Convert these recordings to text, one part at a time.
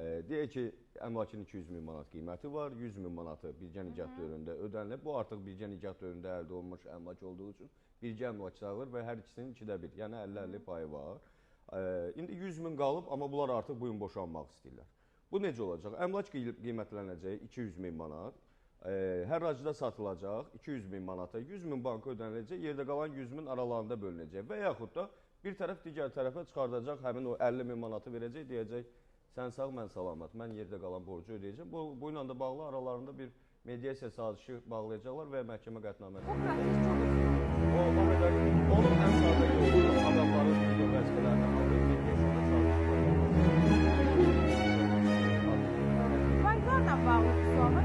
Deyək ki, əmlakın 200 min manat qiyməti var, 100 min manatı birgə nikah dövründə ödənilir. Bu artıq birgə nikah dövründə əldə olunmuş əmlak olduğu üçün birgə əmlak sayılır və hər ikisinin 2-də 1, yəni 50-50 payı var. İndi 100 min qalıb, amma bunlar artıq bu gün boşanmaq istəyirlər. Bu necə olacaq? Əmlak qiymətlənəcək 200 min manat, hərracda satılacaq 200 min manata, 100 min banka ödəniləcək, yerdə qalan 100 min aralarında bölünəcək və yaxud da bir tərəf digər tərəfə çıxardacaq, həmin o 50 min manatı verəcək, deyəcək, sən sağ, mən salamat, mən yerdə qalan borcu ödəyəcəm. Bu ilə də bağlı aralarında bir mediasiya sazişi bağlayacaqlar və məhkəmə qətnaməsi. O proses çox uzun. O qədər, onun ən sadə yolu adamların video vəsiqələrini alıb mediasiyada saziş bağlayacaqlar. Banklarla bağlı bir sual var.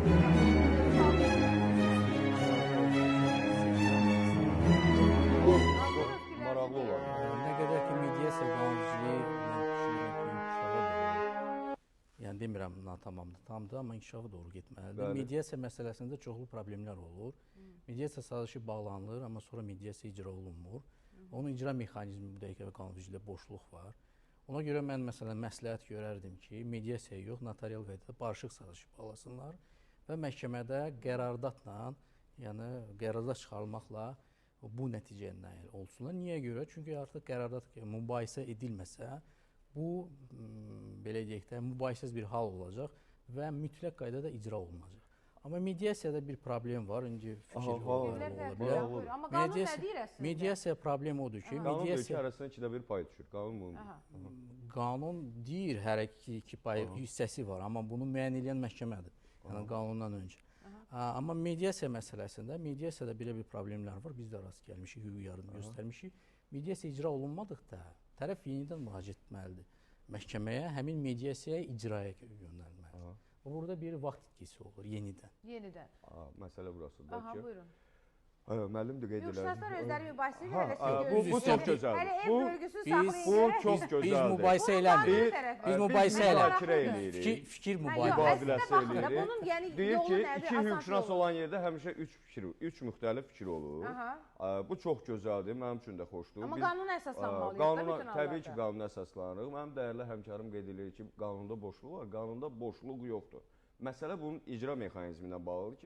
Maraqlı olar. Nə qədər ki, mediasiya qanunvericiliyi, mən düşünürəm ki, inkişafa doğru. Yəni demirəm, tamamdır, tamdır, amma inkişafa doğru getməlidir. Mediasiya məsələsində çoxlu problemlər olur. Mediasiya sazişi bağlanılır, amma sonra mediasiya icra olunmur. Onun icra mexanizmi bu dəqiqə qanunvericiliyə boşluq var. Ona görə mən məsələn məsləhət görərdim ki, mediasiya yox, notarial qaydada barışıq sazişi bağlasınlar və məhkəmədə qərardatla, yəni qərardat çıxarılmaqla bu nəticəyə nail olsunlar. Niyə görə? Çünki artıq qərardat mübahisə edilməsə, bu, belə deyək də, mübahisəsiz bir hal olacaq və mütləq qaydada icra olunacaq. Amma mediasiyada bir problem var, indi fikir ola bilər. Amma qanun nə deyir əslində? Mediasiya problemi odur ki, qanun deyir ki, arasına 2-də 1 pay düşür. Qanun bunu. Qanun deyir hər iki pay hissəsi var, amma bunu müəyyən edən məhkəmədir. Yəni qanundan öncə. Amma mediasiya məsələsində, mediasiyada belə bir problemlər var. Biz də rast gəlmişik, hüquqi yardım göstərmişik. Mediasiya icra olunmadıqda tərəf yenidən müraciət etməlidir məhkəməyə, həmin mediasiyaya icraya yönəlməlidir. Burada bir vaxt itkisi olur yenidən. Yenidən. Məsələ burasıdır ki. Aha, buyurun. Müəllim də qeyd elədi. Hüquqşünaslar özləri mübahisə edir, hələ siz bu çox gözəldir. Hələ ev bölgüsü saxlayın. Bu çox gözəldir. Biz mübahisə eləmirik. Biz mübahisə eləmirik. Fikir mübadiləsi eləyirik. Deyir ki, iki hüquqşünas olan yerdə həmişə üç müxtəlif fikir olur. Bu çox gözəldir, mənim üçün də xoşdur. Amma qanuna əsaslanmalıyıq da bütün hallarda. Təbii ki, qanuna əsaslanırıq. Mənim dəyərli həmkarım qeyd edir ki, qanunda boşluq var. Qanunda boşluq yoxdur. Məsələ bunun icra mexanizmi ilə bağlıdır ki,